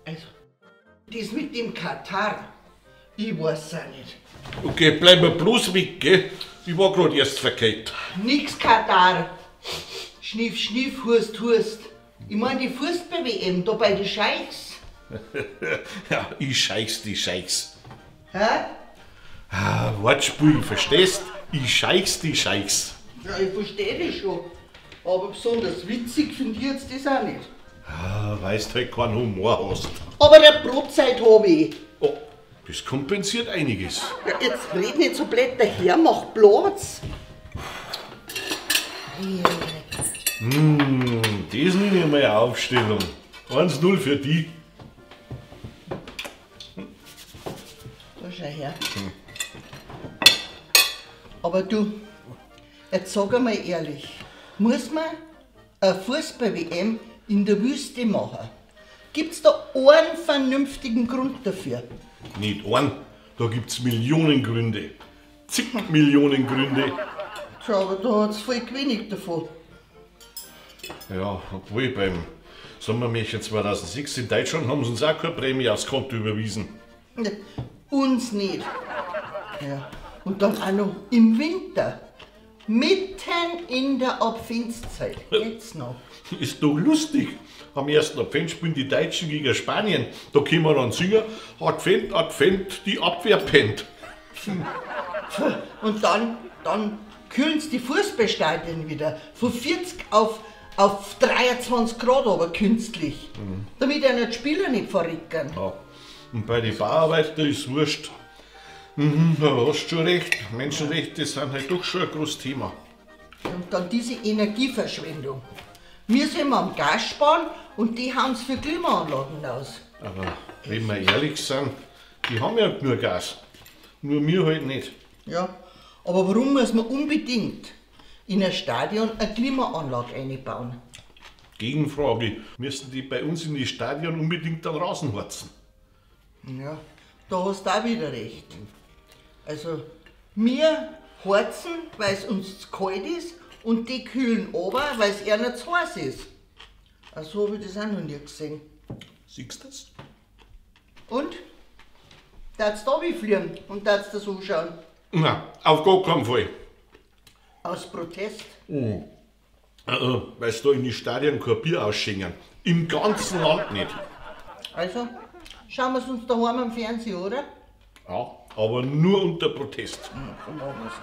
Also, das mit dem Katar, ich weiß auch nicht. Okay, bleib mir bloß weg, gell? Ich war grad erst verkehrt. Nix Katar. Schniff, schniff, hust, hust. Ich mein die Fußball-WM da bei den Scheichs. Ja, ich scheichs die Scheichs. Hä? Ah, Wortspiel, verstehst? Ich scheichs die Scheichs. Ja, ich versteh das schon. Aber besonders witzig find ich jetzt das auch nicht. Ah, weil du halt keinen Humor hast. Aber der Brotzeit hab ich. Oh, das kompensiert einiges. Ja, jetzt red nicht so blöd daher, mach Platz. Das nenne ich mal eine Aufstellung. 1-0 für die. Da schau her. Aber du, jetzt sag einmal ehrlich, muss man eine Fußball-WM in der Wüste machen? Gibt's da einen vernünftigen Grund dafür? Nicht einen, da gibt's Millionen Gründe. Zig Millionen Gründe. Tja, aber da hat's voll wenig davon. Ja, obwohl beim Sommermärchen 2006 in Deutschland haben sie uns auch keine Prämie aufs Konto überwiesen. Ja, uns nicht. Ja. Und dann auch noch im Winter. Mitten in der Adventszeit. Geht's noch? Ist doch lustig. Am ersten Advent spielen die Deutschen gegen Spanien. Da können wir dann singen, Advent, Advent, die Abwehr pennt. Und dann kühlen sie die Fußballstadien wieder. Von 40 auf 23 Grad aber künstlich. Damit einer die Spieler nicht verrecken. Ja. Und bei den Bauarbeitern ist es wurscht. Mhm, da hast du schon recht. Menschenrechte sind halt doch schon ein großes Thema. Und dann diese Energieverschwendung. Wir sind am Gas sparen und die haben's für Klimaanlagen aus. Aber wenn wir ehrlich sind, die haben ja nur Gas. Nur wir halt nicht. Ja, aber warum muss man unbedingt in ein Stadion eine Klimaanlage einbauen? Gegenfrage, müssen die bei uns in die Stadion unbedingt einen Rasen heizen? Ja, da hast du auch wieder recht. Also, wir heizen, weil's uns zu kalt ist, und die kühlen runter, weil's ihnen zu heiß ist. Also hab ich das auch noch nie gesehen. Siehst du das? Und? Darfst du da wie fliegen und darfst das anschauen? Nein, auf gar keinen Fall. Aus Protest? Mhm. Weil's da in die Stadien kein Bier ausschenken. Im ganzen Land nicht. Also, schauen wir's uns daheim am Fernsehen, oder? Ja, aber nur unter Protest. Ja, so machen wir's.